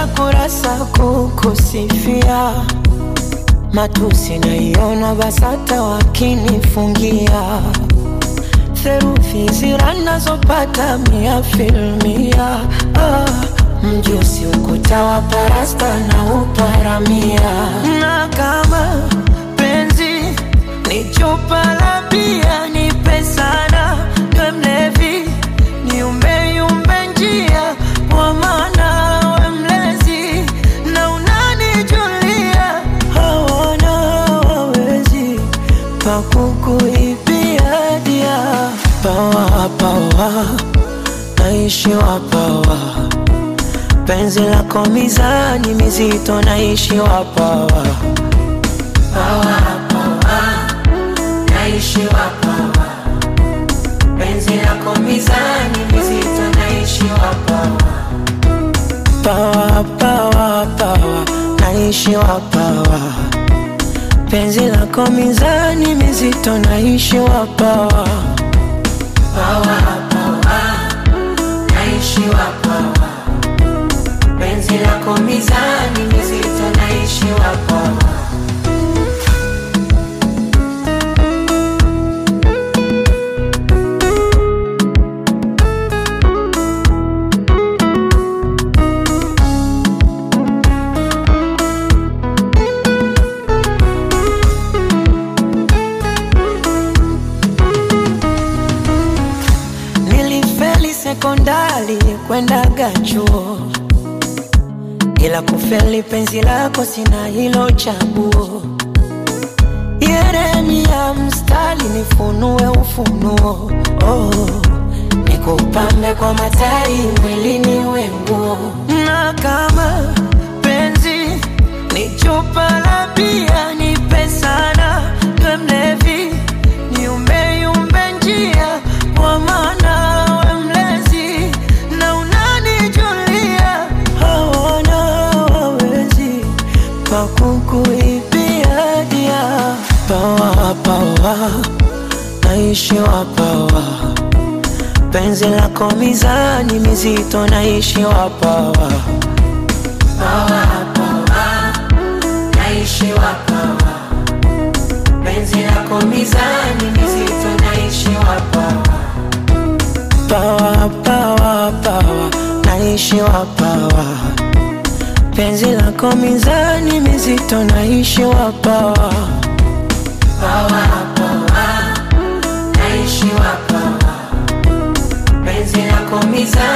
Nitajaza kurasa kukusifia, matusi naiona BASATA wakinifungia. Therufi zira nazopata mia filmia. Mjusi ukuta wa parasta na uparamia. Na kama penzi ni chupa la bia, nipe sana niwe mlevi, niumbe yumbe njia. Kwa maana we mlezi na unanijulia, hawana wawezi pa kukuibia dia. Pawa pawa, naishi wa pawa. Penzi lako mizani mizito, naishi wa pawa. Pawa pawa, naishi wa pawa. Penzi lako mizani mizito, naishi wa pawa. Pawa pawa pawa, naishi wa pawa. Penzi lako mizani mizito, naishi wa pawa. Pawa pawa, naishi wa pawa. Penzi lako mizani mizito, naishi wa pawa. Nilifeli sekondari kwendaga chuo, ila kufeli penzi lako sina hilo chaguo. Yeremia mstari nifunue ufunuo, oh, nikupambe kwa matari mwilini we nguo. Na kama penzi ni chupa la bia, nipe sana niwe mlevi, niumbe yumbe njia. Kwa maana we mlezi na unanijulia, hawana wawezi pa kukuibia dia. Pawa pawa, naishi wa pawa. Penzi lako mizani mizito, naishi wa pawa. Pawa pawa, naishi wa pawa. Penzi lako mizani mizito, naishi wa pawa. Pawa pawa pawa, naishi wa pawa. Penzi lako mizani mizito, naishi wa pawa. Pawa pawa, naishi wa pawa. Penzi lako mizani